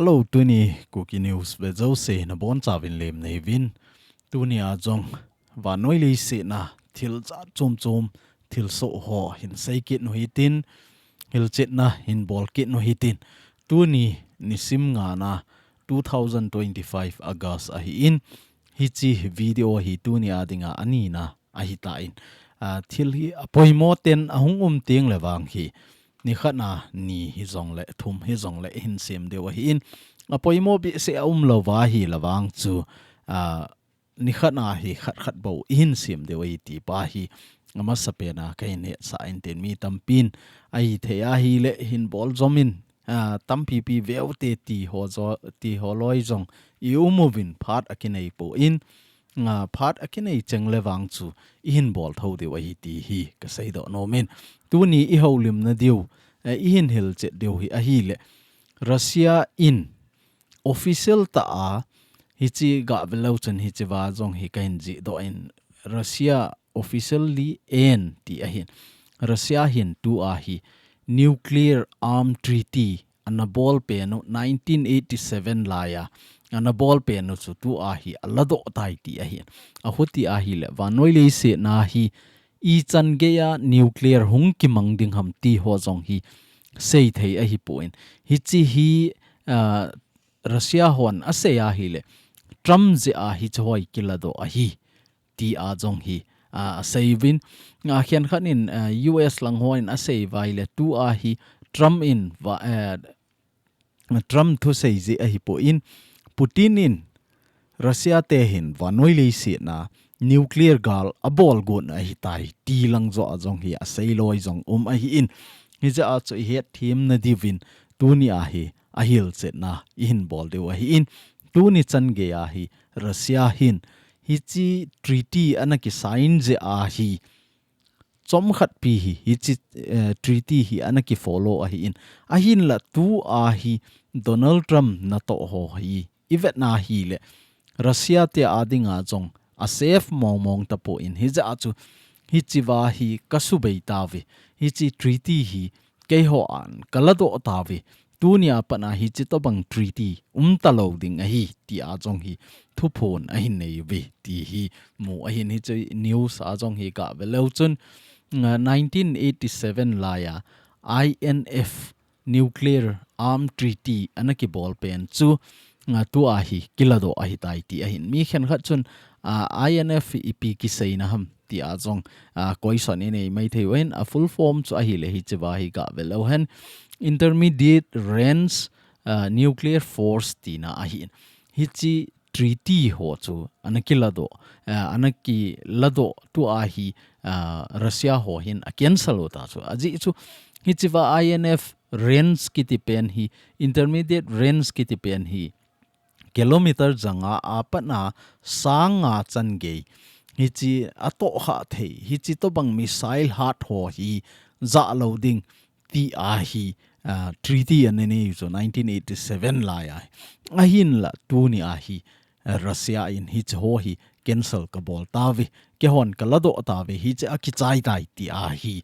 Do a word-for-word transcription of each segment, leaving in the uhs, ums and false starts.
Hello, tuni Kuki News ve jouse nabonchauvin lemna hiuvin. Tuni a jong vannoi leiset a thil jat chom chom, thilsoh ho hin seikit u hitin, hilchetna hin bolkit u hitin. Tuni nisim ngana two thousand twenty-five August ahin, hiche video hi tuni a dinga anina ahitan. Ah, thil hi apoimo ten ahung um teng le vang hi, nikhat a ni hijongle, thum hijongle hin sem diu ahin. Apoimo behseh a umlou va ahile vang chu, ah, nikhat a hi khat khat bou ihin sem diu ahi ti pa hi amasapen a kahin hetsah in tin, mi tampin ahithei ahile hin bol jom in, ah, tampipi veute ti ho jo, ti ho loi jong i um uvin phat akinei poi, ah, phat akinei cheng le vang chu ihin bol tho diu ahi ti hi kasei doh nom in. Tuni i houlimna diu, eh, ihin hilchet diu hi ahile, Russia in official tah a, hiche gah ve leu chun hiche va jong hi kahin jih doh in, Russia officially en ti ahin. Russia hin tua hi nuclear arm treaty ana bol pen u nineteen eighty-seven lai a, ana bol pen u chu tua hi aladoh tai ti ahin. Ahuti ahile vannoi leiset a hi ichan gei a nuclear hung kimang ding ham ti ho jong hi seithei ahipon. Hiche hi, ah, Russia hon asei ahile, Trump jeh a hiche ho hi kiladoh ahi, ti a jong hi, ah, asei uvin. Ah, khenkhat in, ah, U S lang hon asei uva ahile, tua hi Trump in va, eh, Trump thusei jeh ahipon, Putin in Russia te hin vannoi leiset a nuclear gal abol got u ahitai ti lang joh a jong hi asei loi jong um ahin. Hijeh a chu ihet themna diuvin tuni a hi ahilchetna ihin bol diu ahin. Tuni chan gei a hi Russia hin hiche treaty ana kisign jeh a hi chomkhat pi hi, hiche, eh, treaty hi ana kifollow ahin. Ahinla tua hi Donald Trump natoh ho hi ivet na ahile, Russia te a dinga jong asafe mong mong tapon, hijeh a chu hiche va hi kasubei tauve, hiche treaty hi keiho in kaladoh tauve, tuni a pat a hiche tobang treaty umtalou ding ahi, ti a jong hi thuphon ahin nei uve ti hi mu ahin. Hiche news a jong hi gah ve leu chun, ah, nineteen eighty-seven lai a I N F nuclear arm treaty ana kibol pen chu, ah, tua hi kiladoh ahitai ti ahin. Mi khenkhat chun, ah, I N F ipi kiseina ham ti a jong, ah, koison inei maithei uvin, a full form chu ahile hiche va hi gah ve leu hen, Intermediate Range, ah, Nuclear Force tina ahin. Hiche treaty ho chu ana kiladoh, ah, ana kiladoh tua hi, ah, Russia ho hin a cancel u ta chu. Ajeh chu hiche va I N F range kiti pen hi, intermediate range kiti pen hi, kilometer janga a pat a sang nga chan gei hiche atoh kha thei, hiche tobang missile hat ho hi jah lou ding ti a hi, ah, treaty ana nei u chu nineteen eighty-seven lai a. Ahinla tuni a hi, ah, Russia in hiche ho hi cancel kabol tauve, keihon kaladoh tauve, hiche akichai tai ti a hi,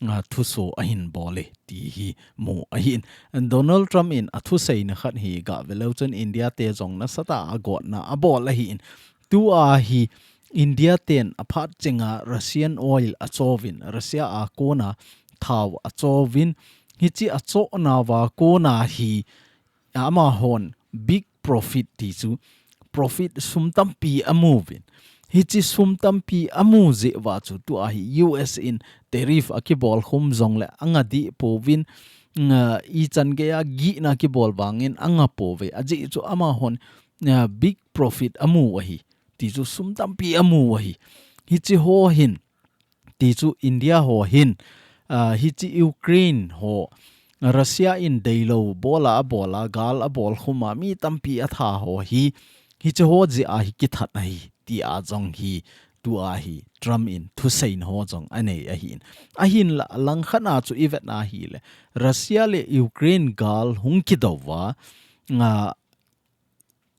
ah, thuso ahin bol e ti hi mu ahin. Donald Trump in athuseina khat hi gah ve leu chun India te jong nasatah a agotna abol ahin. Tua hi India ten aphat chenga Russian oil achouvin, Russia a kona thao achouvin, hiche achohna uva kona hi amahon big profit ti chu, profit sum tampi amu uvin. Hiche sum tampi amu jeh uva chu tua hi U S in tariff akibol khum jongle anga dih pouvin, nga, ichan gei a gihna kibol vangin anga pouve. Ajeh chu amahon, ah, big profit amu ahi. Ti chu sum tampi amu ahi. Hiche ho hin, ti chu India ho hin, ah, hiche Ukraine ho, Russia in deilou bola abola, gal abol khum a, mi tampi atha ho hi, hiche ho jeh a hi kithat ahi, ti a jong hi, tua hi Trump in thuseina ho jong anei ahin. Ahinla, langkhat a chu ivet na ahile, Russia le Ukraine gal hung kidou uva, ah,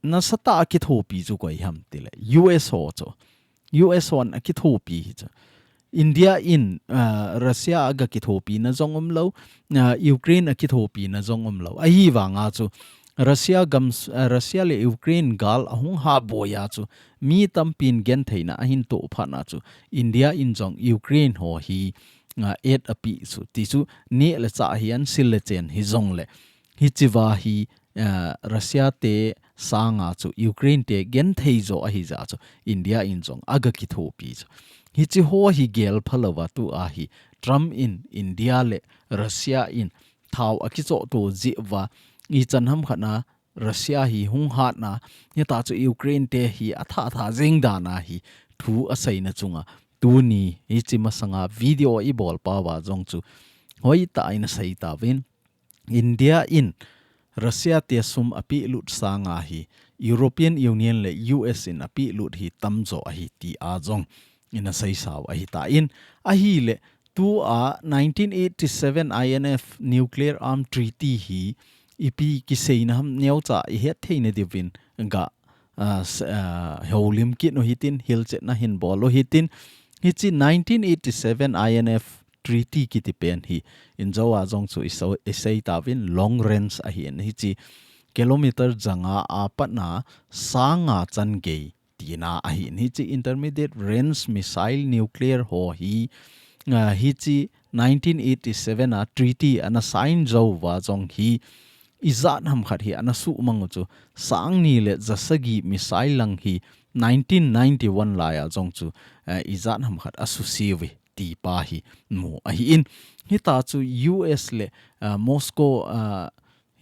nasatah a kithopi chu koi ham tile, U S ho chu. U S hon akithopi hi chu. India in, ah, Russia aga kithopina jong umlou, ah, Ukraine akithopina jong umlou. Ahivanga chu Russia gam, eh, Russia le Ukraine gal ahung haboiya chu mi tampin gentheina ahin toh phat na chu India in jong Ukraine ho hi, ah, aid api chu ti chu neh le chah hi an sil le chen hijongle hichea hi, eh, Russia te sanga chu Ukraine te genthei jo ahi jeh chu India in jong aga kithopi chu. Hiche ho hi gel phalouva tua hi Trump in India le Russia in thao akichoh to jeh uva ichan ham khat na Russia hi hung hatna, hitia chu Ukraine te hi atha tha jeng dan a hi thu aseina chunga tuni hiche masanga video ibol pauva jong chu hoitah in asei tauvin India in Russia te sum apeh lut sanga hi European Union le U S in apeh lut hi tamjo ahi tia jong ina seisau ahitan ahile tua nineteen eighty-seven I N F Nuclear Arm Treaty hi ipi kiseina ham neocha ihet theina diuvin ga, ah, s-, ah, houlim kit u hitin, hilchetna hin bol u hitin. Hiche nineteen eighty-seven I N F Treaty kiti pen hi injo a jong chu iso-, isei tauvin long range ahin hiche kilometer janga a patna sanga chan gei tina ahin. Hiche intermediate range missile nuclear ho hi, ah, hiche nineteen eighty-seven a treaty ana sign jouva jong hi ijat ham khat hi ana suhmang u chu sangni le jasagi missile lang hi nineteen ninety-one laiya jong chu, eh, ijat ham khat asuse uve tipa hi mu ahin. Hitia chu U S le, ah, Moscow, ah,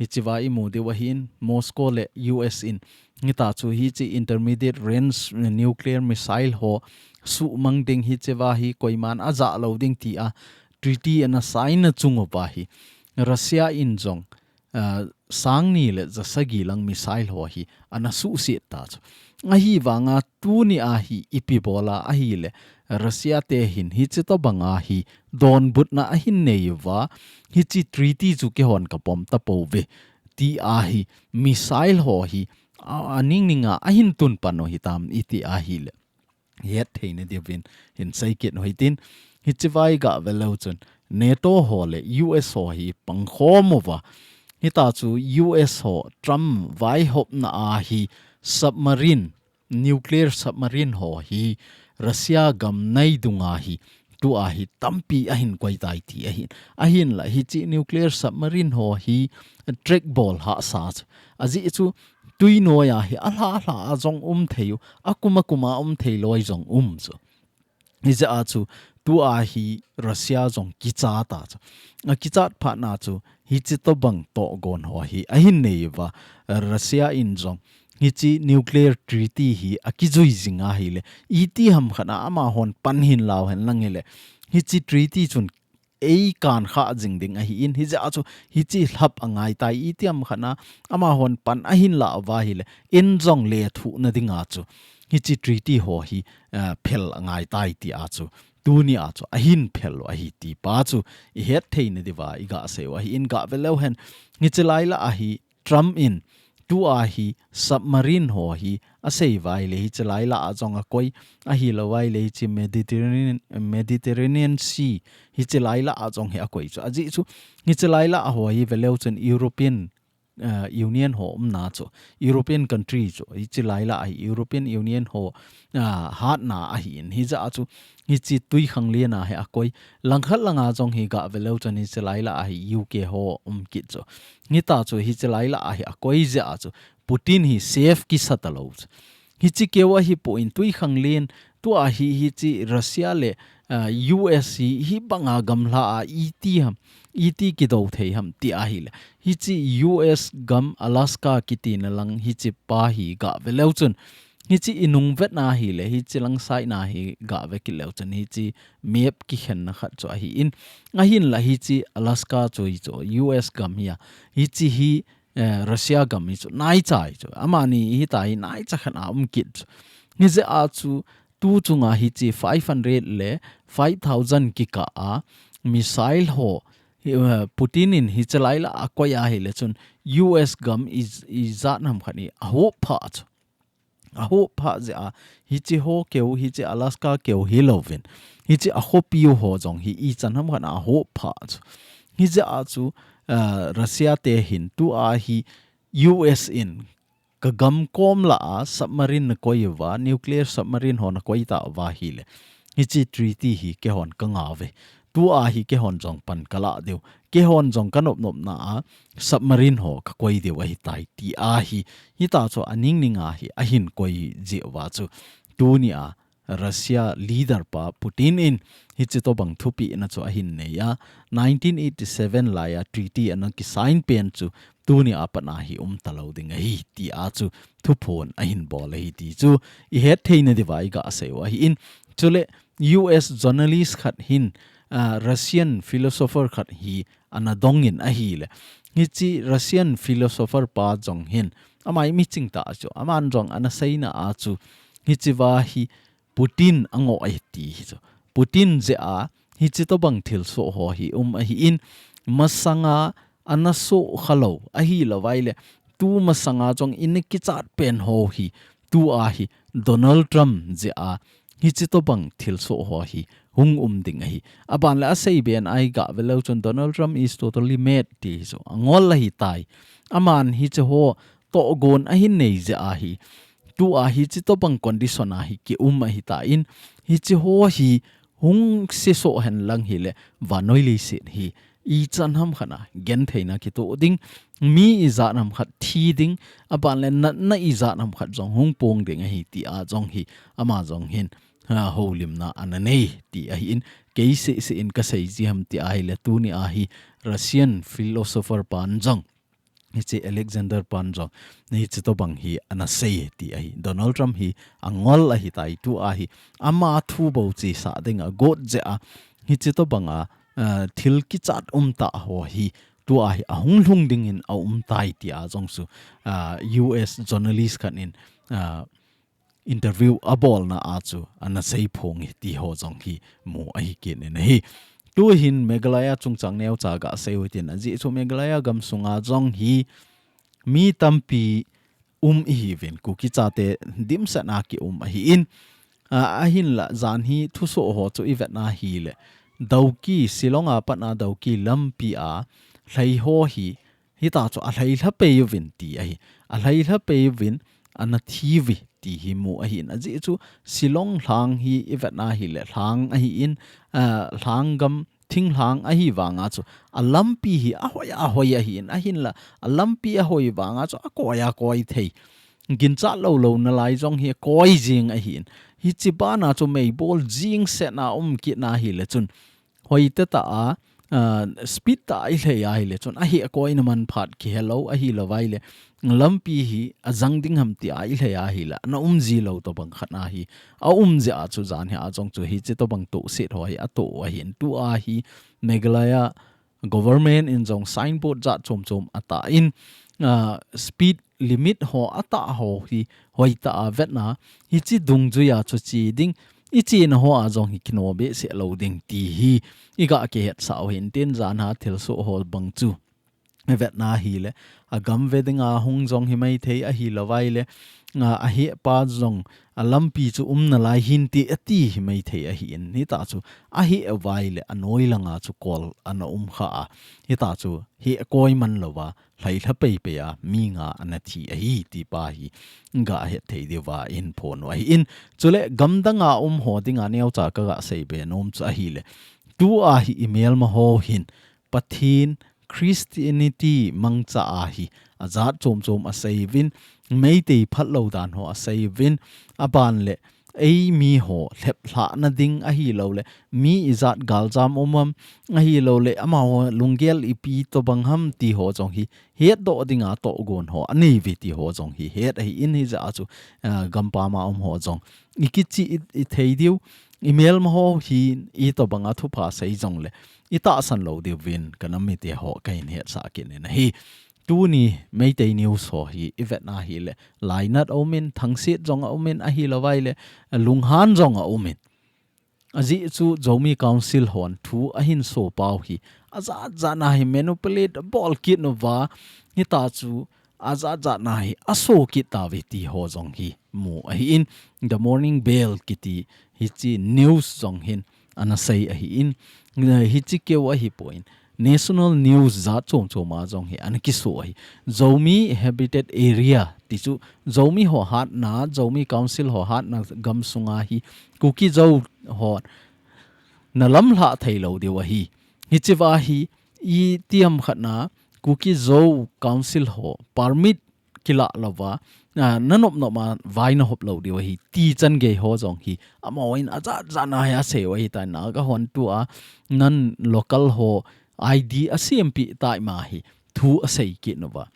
hichea imu diu ahin, Moscow le U S in hitia chu hiche intermediate range nuclear missile ho suhmang ding hichea hi koiman ajah lou ding tia treaty ana sign na chung uva hi Russia in jong, ah, sangni le jasagi lang missile ho hi ana suhset ta chu. Ahivanga tuni a hi ipi bola ahile Russia te hin hiche tobanga hi donbutna ahin nei uva, hiche treaty chu keihon kapom tapouve tia hi missile ho hi a, aning ninga ahin tun pan u hitam iti ahile het theina diuvin hin sei kit u hitin, hichea iga ve leu chun NATO ho le U S ho hi pangkhom uva, hitia chu U S ho Trump vaihopna a hi submarine, nuclear submarine ho hi Russia gam nai dunga hi tua hi tampi ahin koi tai ti ahin. Ahinla hiche nuclear submarine ho hi track bol hahsa chu. Ajeh chu tui noiya hi alha lha a jong um thei u, akum akum a um thei loi jong um chu. Hijeh a chu tua hi Russia jong kicha ta chu. Akichat phat na chu hiche tobang togon ho hi ahin nei uva, Russia in jong hiche nuclear treaty hi akijui jing ahile iti ham khat a amahon pan hin lau hen lang hile hiche treaty chun eikan kha jing ding ahin, hijeh a chu hiche lhap angai tai iti ham khat a amahon pan ahin la uva hile in jong lethuhna dinga chu hiche treaty ho hi, eh, phel angai tai tia chu tuni a chu ahin phel u ahi tipa chu ihet theina diuva iga sei u ahin, ga ve leu hen hiche laila a hi Trump in tua hi submarine ho hi asei uva ahile hiche laila a jong akoi, ahilou va ahile hiche Mediterranean, Mediterranean Sea hiche laila a jong hi akoi chu. Ajeh chu hiche laila a ho hi ve leu chun European, uh, Union ho umna chu, European country chu, hiche laila a hi European Union ho, uh, hatna ahin, hijeh a chu hiche tui khanglen a hi akoi, langkhat langa jong hi ga ve leu chun hiche laila a hi U K ho um kit chu. Hitia chu hiche laila a hi akoi jeh a chu Putin hi safe kisa talou chu. Hiche keu ahipon tui khanglen tua hi hiche Russia le, ah, U S hi, hibanga gamla a iti ham, iti kidou thei ham ti ahile. Hiche U S gam Alaska kitina lang hiche pa hi ga ve leu chun hiche inung vetna ahile, hiche lang side na hi ga ve kit leu chun hiche map kikhenna khat chu ahin. Ahinla hiche Alaska chu hichu U S gam hi a. Hiche hi, eh, Russia gam hichu naicha hichu. Amani hitia hi naicha khat a um kit chu. Hijeh a chu tu chunga hiche five hundred le five thousand kikah a missile ho, eh, Putin in hiche laila a akoi ahile chun U S gam i, ijat ham khat hi ahop pha chu. Ahop pha jeh a, hiche ho keu, hiche Alaska keu hilouvin, hiche akhopiu ho jong hi ichan ham khat a ahop pha chu. Hijeh a chu, ah, Russia te hin tua hi U S in ka gam kom lah a submarine na koi uva, nuclear submarine ho na koi ta uva ahile, hiche treaty hi keihon ka ngah uve. Tua hi keihon jong pan ka lah diu. Keihon jong ka nop nopna a submarine ho ka koi diu ahitai ti ahi. Hita chu a ning ning a hi ahin koi jeh uva chu. Tuni a Russia leader pa Putin in hiche tobang thupeh na chu ahin nei a, nineteen eighty-seven lai a treaty ana kisign pen chu tuni a pat a hi um talou ding ahi ti a chu thuphon ahin bol ahi ti chu i het theina diuva i ga sei u ahi in. Chule U S journalist khat hin, ah, Russian philosopher khat hi ana dong in ahile, hiche Russian philosopher pa jong hin, ama hi miching tah chu, aman jong ana seina a chu, hiche va hi Putin a ngoh ahi ti hi chu. Putin jeh a hiche tobang thilsoh ho hi um ahi in, masanga ana soh kha lou ahilou vaile, tu masanga jong ina kichat pen ho hi, tua hi Donald Trump jeh a hiche tobang thilsoh ho hi hung um ding ahi. Aban le a sei ben a i ga ve leu chun Donald Trump is totally mad ti hi chu a ngol ahitai. Aman hiche ho tohgon ahin nei jeh a hi, tua hiche tobang condition a hi ki um ahitan, hiche ho hi hung sesoh hen lang hile, vannoi leiset hi ichan ham khat a gentheina kitoh ding, mi ijat ham khat thi ding, aban le natna ijat ham khat jong hung pong ding ahi ti a jong hi, ama jong hin, ha, houlimna ana nei ti ahi in, kei seh seh in ka sei ji ham ti ahile, tuni a hi Russian philosopher pan jong, hiche Alexander pan jong, hiche tobang hi ana sei ti ahi. Donald Trump hi a ngol ahitai, tua hi ama thu bou chesah ding a got jeh a, hiche tobang a, ah, thil kichat um tah ho hi, tua hi a hung lhung ding in a um tai ti a jong chu, ah, U S journalist khat in, ah, interview a bolna a chu ana sei phong e ti ho jong hi mu ahi kit in ahi. Tu hin Meghalaya chungchang neocha ga sei u tin, ajeh chu Meghalaya gamsunga jong hi mi tampi um ihiuvin, Kuki chate dimset a ki um ahi in, a, ahinla jan hi thusoh ho chu i vet na hile, Dawki, Shillong a pat a Dawki lampi a lhei ho hi, hita chu a lhei lha pei uvin ti ahi. A lhei lha pei uvin ana thi uve ti hi mu ahi in. Ajeh chu Shillong lhang hi i vet na hile lhang ahi in, ah, lhang gam thinglhang ahi vanga chu a lampi hi a hoi a hoi ahi in. Ahinla a lampi a hoi vanga chu a koi a koi thei. Ginchat lou lou na lai jong hi a koi jing ahi in. Hiche bana chu meibol jing set na um kit na hile chun, hoi tah tah a, ah, speed tah a i lhei ahile chun, a heh a koina man phat kihe lou, ahilou vaile, lampi hi a jang ding ham ti a i lhei ahile, ana um ji lou tobang khat ahi. A um jeh a chu jan hi a jong chu hiche tobang tohset ho hi a toh u ahi in, tua hi Meghalaya government in jong signboard jat chom chom a tah in, ah, speed limit ho a tah ho hi hoi tah a vet na, hiche dungjui a chu che ding, i chena ho a jong hi kino behseh lou ding ti hi i ga kihetsah u hin tin, jan a thilsoh ho bang chu i vet na hile, a gam ve ding a hung jong hi mai thei, ahilou vaile, a, a heh pa jong a lampi chu um na lai hin ti a ti hi mai thei ahi in, hita chu a heh vaile a noi langa chu kol ana um kha a, hita chu heh a koi man louva, lhei lha pei pei a mi nga ana thi ahi ti pa hi ga het thei diuva i hin phong u ahi in. Chule gamdang a um ho dinga neocha ka ga sei be nom chu ahile, tua hi i melma ho hin Pathen Christianity mangcha a hi a jat chom chom a sei uvin, Meitei phat lou dan ho a sei uvin, aban le ei mi ho lhep lhah na ding ahilou le, mi ijat galjam um am, ahilou le, amaho lunggel ipi tobang ham ti ho jong hi, hetdoh dinga tohgon ho a nei uve ti ho jong hi, het ahi in hijeh a chu, ah, gampam a um ho jong i kichih i, i thei diu, i melma ho hi itobang a thupha sei jong le, i tahsan lou diuvin ka nam mite ho ka hin hetsah kit in ahi. Tuni Meitei news ho hi i vet na hile, lainat a um in, thangsit jong a um in, ahilou vaile, lunghan jong a um in. Ajeh chu Zomi Council hon thu a hin so pau hi, a jat jat na hi manipulate a bol kit uva, hita chu a jat jat na hi a so kit tauve ti ho jong hi mu ahi in, The Morning Bell kiti hiche news jong hin ana sei ahi in, hiche keu ahi poi in, National news jat chom chom a jong hi ana kiso ahi. Zomi Habitat Area ti chu Zomi ho hatna, Zomi Council ho hatna gam sunga hi Kuki Zo ho na lamlhah thei lou diu ahi. Hichiva hi itiham khat na Kuki Zo Council ho permit kilah louva, a, na nop nop a vai na hop lou diu ahi ti chan gei ho jong hi. Amahon ajat jat na hi asei u ahitai, Naga hon tua non local ho I D a siampi tai ma hi thu asei kit uva.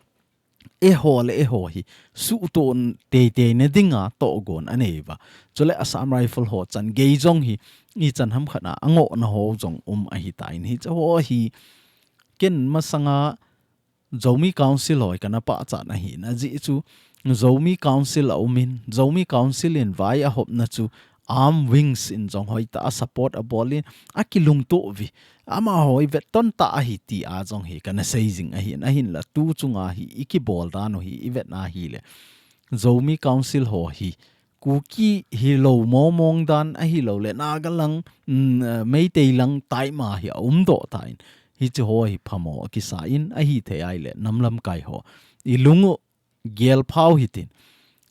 Eiho le eiho hi suhton teitei na dinga togon anei uva. Chule Assam Rifle ho chan gei jong hi ichan ham khat a angoh na ho jong um ahitai. Hiche ho hi ken masanga Zomi Council ho hi kana pachat na hi na jeh chu Zomi Council a um in, Zomi Council in vai a hop na chu Armed Wings in jong hoitah a support abol in, akilungto uve. Amaho hi vetton tah ahi ti a jong hi kana sei jing ahin, ahinla tu chunga hi ikibol dan u hi ivet na hile Zomi Council ho hi Kuki hilou mongmong dan ahilou le Naga lang, mm, eh, Meitei lang tai ma hi aum doh tan. Hiche ho hi phamo akisa in ahithei ahile nam lamkai ho ilung u gel phau hitin.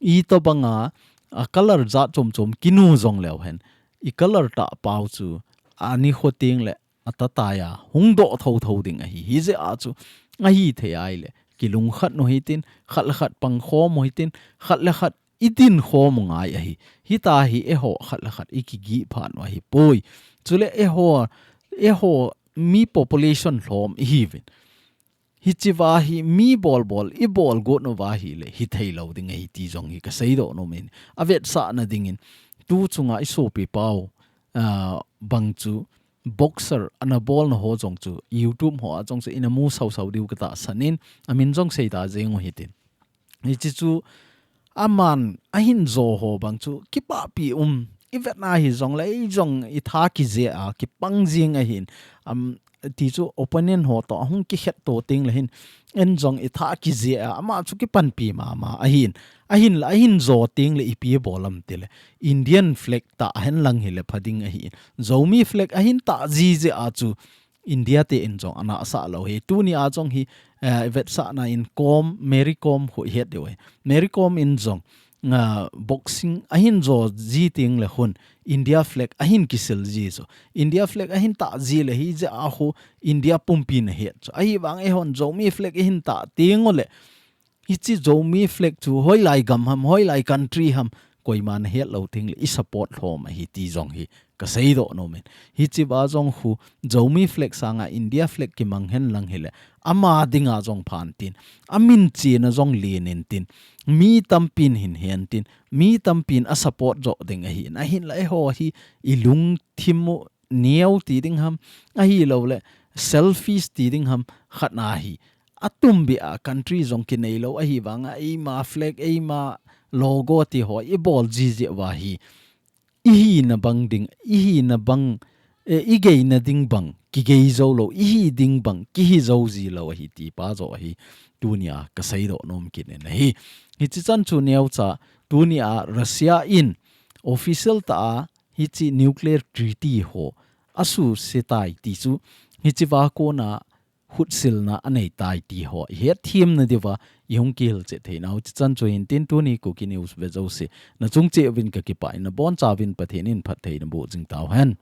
Itobanga a colour jat chom chom kinu jong leu hen, i colour tah pau chu ani kho teng le atatai a hung doh thotho ding ahi. Hijeh a chu ahithei ahile kilungkhat u hitin, khat le khat pang khom u hitin, khat le khat idin khom u ngai ahi. Hitia hi eiho khat le khat ikigih phat u ahipoi. Chule eiho, eiho mi population lhom ihiuvin. Hichiva hi mi bol bol ibol got uva hile hithei lou ding ahi ti jong hi kasei doh nom in. Avetsahna dingin tu chunga isopi pau, a, bang chu boxer ana bol na ho jong chu YouTube ho a jong chu ina mu sau sau diu katahsan in, amin jong seita jeng u hitin. Hiche chu aman ahin jo ho bang chu kipahpi um. Ivet na hi jong le, ei jong itha kijeh a kipang jing ahin. Am, ti chu opponent ho toh ahung kikhet to teng le hin, en jong itha kijeh a, ama chu kipanpi mama ahin. Ahinla ahin jo teng le ipi bol am tile Indian flag tah hen lang hile pha ding ahin. Zomi flag ahin tah ji jeh a chu India te in jong ana sah lou hi. Tuni a jong hi, eh, vetsahna in Kom, Mary Kom khu ihet diu ahi. Mary Kom in jong, ah, boxing ahin jo ji teng le khun India flag ahin kisil ji chu. India flag ahin tah ji le hijeh a khu India pumpi in ahet chu. Ahivang eihon Zomi flag ihin tah teng u le hiche Zomi flag chu hoilai gam ham, hoilai country ham, koiman ahet lou teng le i support lhom ahi ti jong hi kasei doh nom in. Hichiva jong khu Zomi flag sanga India flag kimang hen lang hile ama dinga jong phan tin, amin chena jong len in tin, mi tampin hin hen tin, mi tampin a support jo ding ahin. Ahinla eiho hi ilungthim u neo ti ding ham, ahilou le selfish ti ding ham, khat na hi atumbeh a country jong kinei lou ahivanga eima flag, eima logo ti ho ibol ji jeh uva hi ihina bang ding, ihina bang, eh, igeina ding bang kigei jou lou, ihi ding bang kihi jou ji lou ahi ti pa joh ahi. Tuni a kasei doh nom kit in ahi. Hiche chan chu neocha, tuni a Russia in official tah a hiche nuclear treaty ho asuse tai ti chu, hicheva kona hutsilna anei tai ti ho ihet them na diuva ihung kihilchet thei nau. Hiche chan chu hin tin, tuni Kuki News ve jouse nachung cheh uvin kakipah in, nabonchauvin Pathen in phatthei naboh jing tauhen.